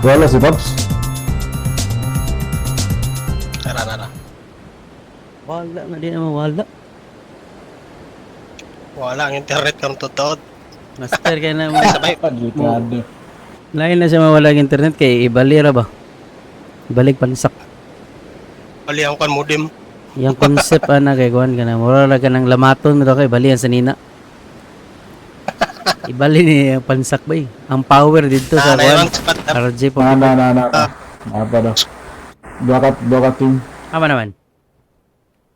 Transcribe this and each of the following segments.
Wala si Pops. Tara, tara. Wala na di naman wala. Wala ang internet kang totoo. Master kay na mo. Sabay. Delikado. Lain na siya mawala ang internet kay ibali ra ba. Ibalik pansak. Bali ang kan modem. Yang concept ana kay kuan kana mura ra ka ng lamaton mo daw kay balian sa nina. Ibali ni ang pansak ba eh. Ang power dito sa Ah, kuan. naiwan sa pat. RJ po. Na, na, na, na. Na pa daw. Duha ka team. Ama naman.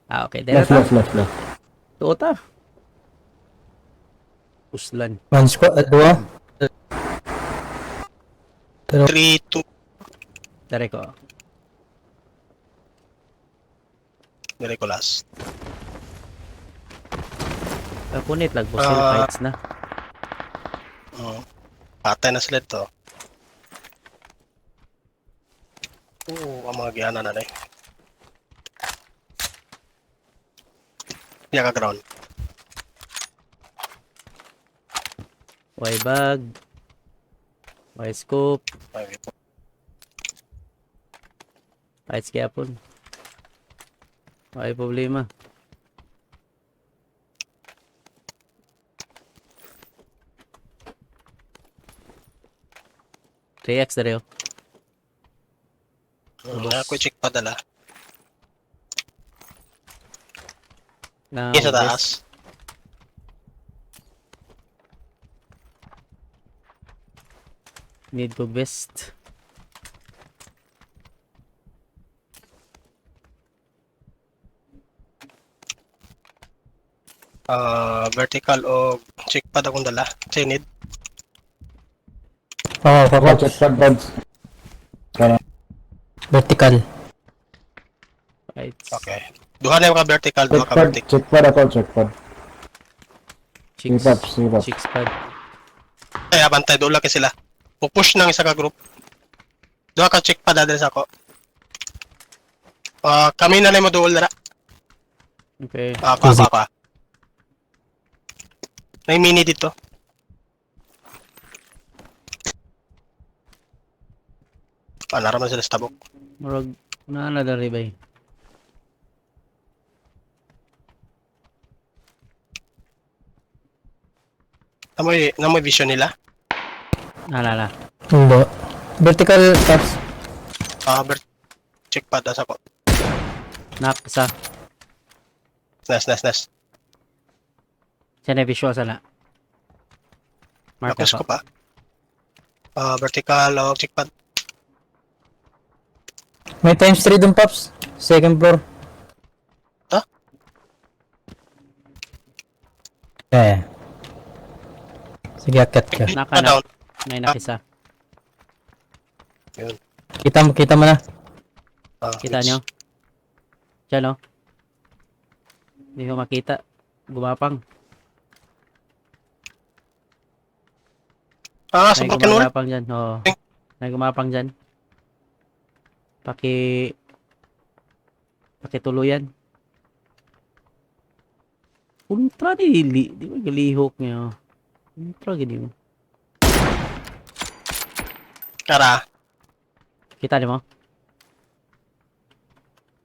Ah, okay. Dere Left, ta. left, left, left. Tuo ta. Uslan. One squad, dua. 3, 2. Dere ko. Dire ko last. Punit lag bosil Ah. fights na. Patay na sila ito. Oo, ang mga gihana na eh. Iya ka ground. Way bag. Way scope. Ay, Fights gyapon. Way problema. 3x dere oh. Ako check padala. Na Iya sa taas. Need ko vest. Ah, vertical o check pad akong dala. Sinid. Oo, Ako, oh, check pad, Pops. Kaya, Vertical. Fights. Okay. Duha na yung ka vertical, duha check ka pad, vertical. check pad ako, check pad. Si Chicks. Pops, si Pops. Chicks pad. Ay, abantay, doon laki sila. Pupush ng isa ka group. Duha ka check pad address ako. Ah, kami na lang mo duol na. Okay. Ah, pa, pa, pa. May mini dito. Ah, naraman sila sa tabok. Murag na na dere bay. Namoy vision nila. Na na na. Hindi. Vertical, Pops. Ah, check pad asa ko. Knock isa. Nice, nice, nice. Siya na visual sana. Mark Tapos ako. ko pa. Ah, vertical o check pad. May times 3 dun, Pops. Second floor. Ah? Yeah. Sige, akyat ka. Knock Ah, na. down. May nakisa. Kita mo na. Ah, Kita nyo? Diyan oh. Hindi ko makita. Gumapang. Ah, sa May broken wall. gumagapang dyan. Oo. May gumapang dyan. Paki... Pakituluyan. Kontra dili. Di ba galihok niya? Kontra gini mo. Tara. Kita niyo mo?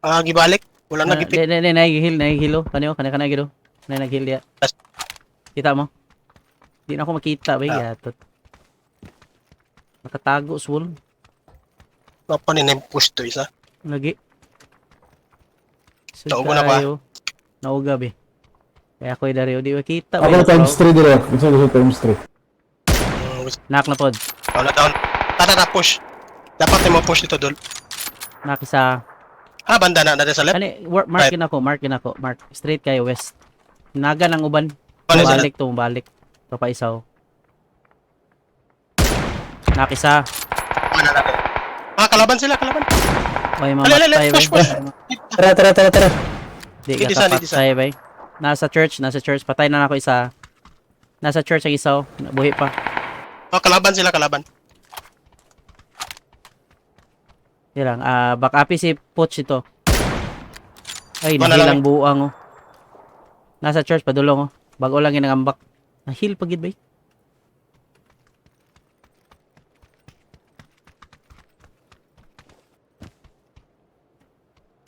Ah, gibalik. Wala na Ah, gipit. Di, di, di, nagihil, nagihil oh. Kanyo, kanyo, kanyo, gilo. Nay naghil diya. Kita mo? Di na ako makita ba Ah. yatot. Nakatago swol. Mapa ni name push to isa. Lagi. Sud Nauga na ba? kayo. Nauga be. Kaya ako'y dario di makita. Ako times 3 dire. Gusto ko times 3. Knock na pod. Wala down. Tara, tara, push. Dapat mo push dito dol. Knock isa. Ah, banda na na sa left. Kani mark yun ako, mark yun ako, mark. Straight kayo west. Naga ng uban. Ano sila? Balik to, balik. To pa isaw. Knock isa. Ano na Ah, kalaban sila, kalaban. Oy, Ale, ale, ale, mamatay push, bay. push. Tara, tara, tara, tara. Di ka Dito isa, dito isa. kapatay bay. Nasa church, nasa church. Patay na ako isa. Nasa church ang isa, oh. Buhi pa. Ah, kalaban sila, kalaban. Yan lang. Ah, back up si Poch ito. Ay, Wala nahilang lang buang oh. Nasa church padulong oh. Bago lang ginangambak. Nahil pagid bay.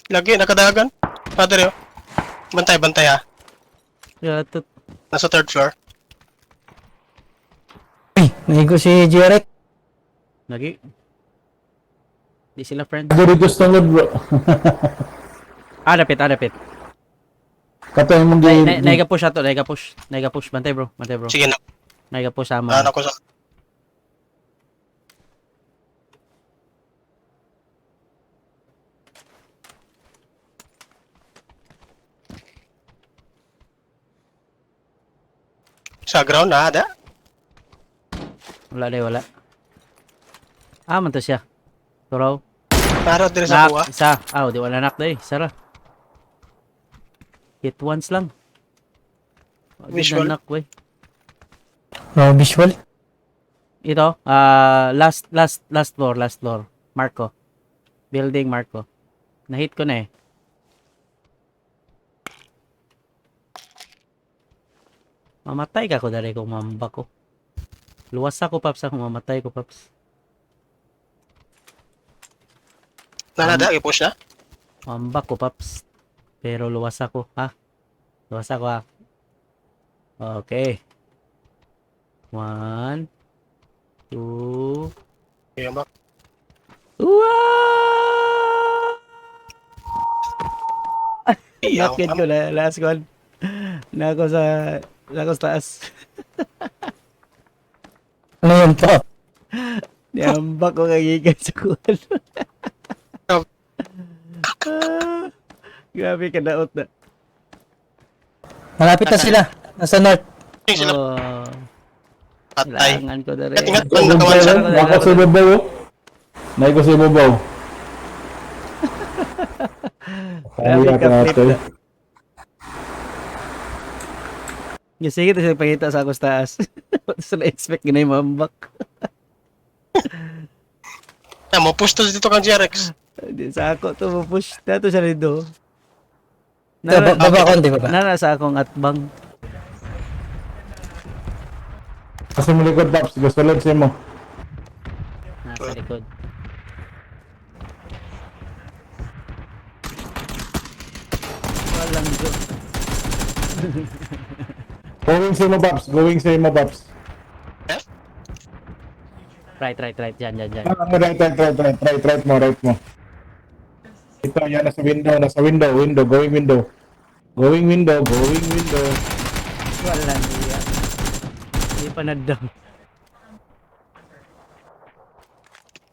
Lagi, nakadagan. Padre, oh. Bantay, bantay ha. Yeah, to Nasa third floor. Uy, naigo si Jerek. Lagi. Di sila friend. Diri gusto tungod bro. Ah, dapit, ah, dapit. Katay mong gi. Naiga push ato, naiga push. Naiga push. Bantay bro, bantay bro. Sige na. Naiga push sama. Ano ko sa... Sa ground na, da? Wala na, wala. Ah, man to siya. Turaw. Para dire sa kuha. Nak, isa. Ah, di wala nak day. Isa ra. Hit once lang. Wag Visual. na nak, wey. No visual. Ito, ah, last, last, last floor, last floor. Marco. Building Marco. Na-hit ko na eh. Mamatay ka ko dali kung mamba ko. Luwas ako, Paps. Ako mamatay ko, Paps. Nana, da, i-push na. Mamba ko, Paps. Pero luwas ako, ha? Luwas ako, ha? Okay. One. Two. Iya, ba? Wow! Iya, Nakit ko na last one. Nako sa nako sa taas. Ano yun, Pop? Niambak ko kagigan sa kuwan. Oh. Ah, grabe ka daot na. Malapit na sila. Nasa north. Yung sila Oh, patay. kailangan ko na rin. Ingat, ingat, nakawan siya. Nako sa babaw. Oh. Naigo sa babaw. Grabe Kaya ka, flip natin. na. Yeah, sige, tapos nagpakita sa ako sa taas. Tapos na-expect ganay mambak. Na, mo push to dito kang GRX. Di sa ako to mo-push. Dato siya rito. Ito, baba konti, baba. Nara sa akong atbang. Kasi mo likod Paps, gusto lang sa mo. Nasa likod. Walang go. Going sa mo Paps, going sa mo Paps. Left? Right, right, right. Diyan, diyan, diyan. Ah, right, right, right, right, right, right mo, right mo. Ito, yan, nasa window, window, going window. Going window, going window. Walang iya. Hindi pa na-down.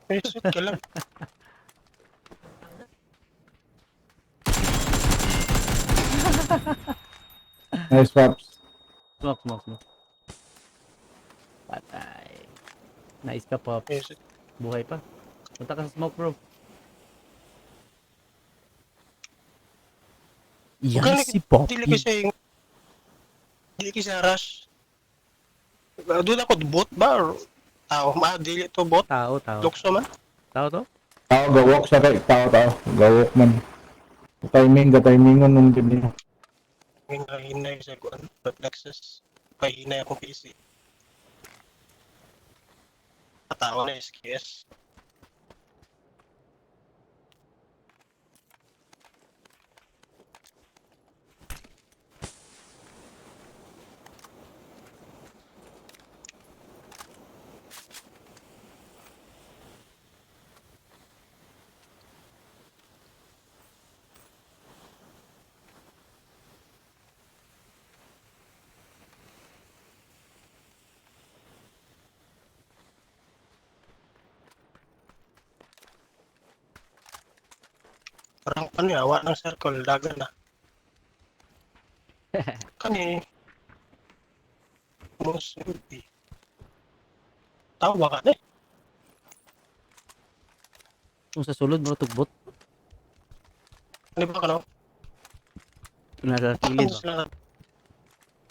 Reset ka lang. Nice, Paps. Smoke, smoke, smoke. Patay. Nice ka, Pops. Reset. Buhay pa. Punta ka sa smoke, bro. Yan Huwag si Dili Poppy. kasi dili kasi rush. Doon ako bot ba or tao ma dili to bot. Tao, tao. Lukso man. Tao to? Tao, gawok siya kay, tao, tao. Gawok man. Timing, ka-timingon nung team niya. Hinay sa kuan reflexes. Pahinay akong PC. Tao na SKS. Parang ano ya, wa ng circle dagan na. Kani Most MP. Tao ba ka na eh? Kung sa sulod, bro, tugbot. Ano ba ka no? Nasa kilid Ano ba? sila na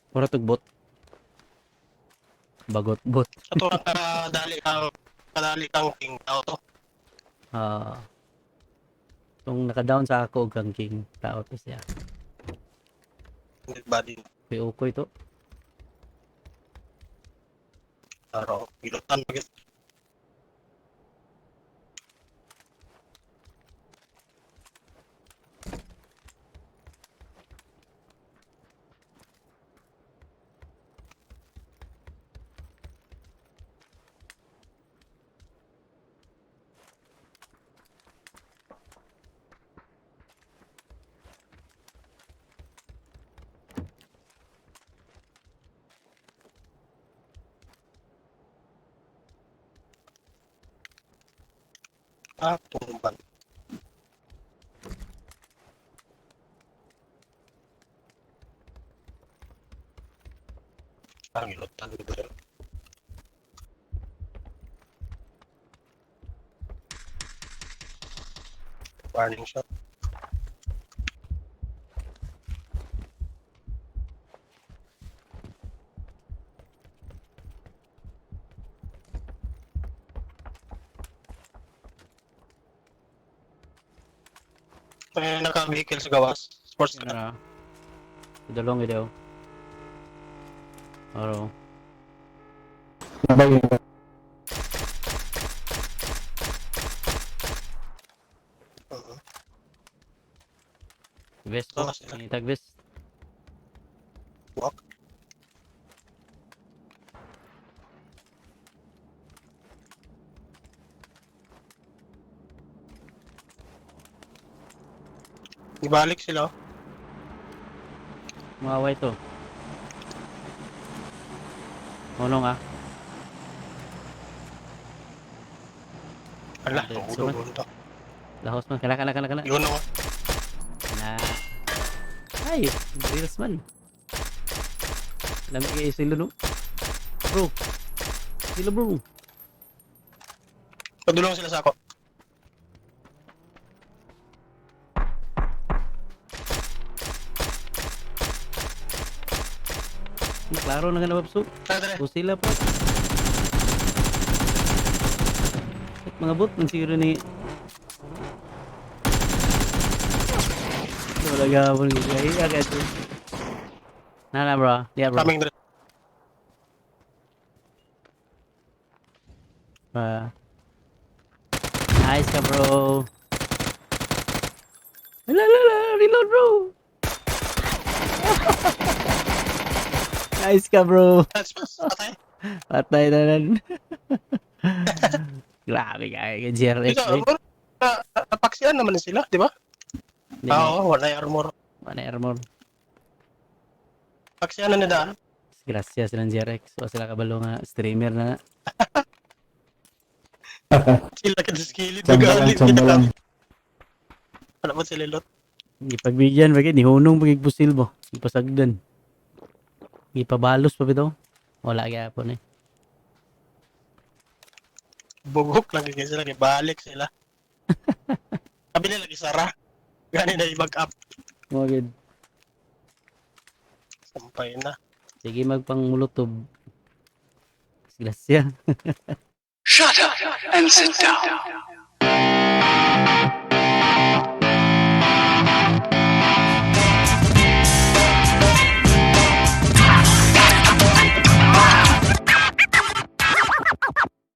Mura tugbot. Bagot bot. Ato ang kadali kang king tao to. Ah. Kung naka-down sa ako og kang king, tao to siya. Dead body. Kay ukoy to. Pero gilutan pa gid. Ah, tumban. Parang ilutan ko rin. Warning shot. May naka-vehicle sa gawas. Sports car. Ano? Dalong ito. Aro. Nabay, nabay. Oo. Vest to. Oo, sila. Itag vest. Walk. Ibalik sila, oh. Mawaway to. Ano nga? Ala, Diretso ulo man. to. Lahos man. Kala, kala, kala, kala. Yun, oh. Na. Ay, reels man. Lami kay sila no. Bro. Sila bro. Padulong sila sa ako. Klaro na nga na babso. Tara, tara. O sila po. At mga bot ng siguro ni. Wala gabon gid ay agad. Na na bro. Yeah bro. Kaming dre. Ah. Nice ka bro. Ala la la, reload bro. Nice ka bro. That's fast. Patay. Patay na nan. Grabe ka, kay GRX. Ito, Eh. armor. Napaksian naman sila, di ba? Hindi, Oo, wala yung armor. wala na armor. Paksian na nila. Gracias silang GRX. Wa sila kabalo nga streamer na. Sila ka sa skillet. Tsamba lang, tsamba lang. Wala ba sila lot? Gipagbigyan ba ni hunong pag busil mo. Gipasagdan. Gipabalos pa bitaw. Wala gyapon eh. Bugok lang gid sila, balik sila. Sabi nila lagi sara. Gani na i-back up. Mo gid. Sampay na. Sige magpangmulotob. Gracias. Shut up and sit down.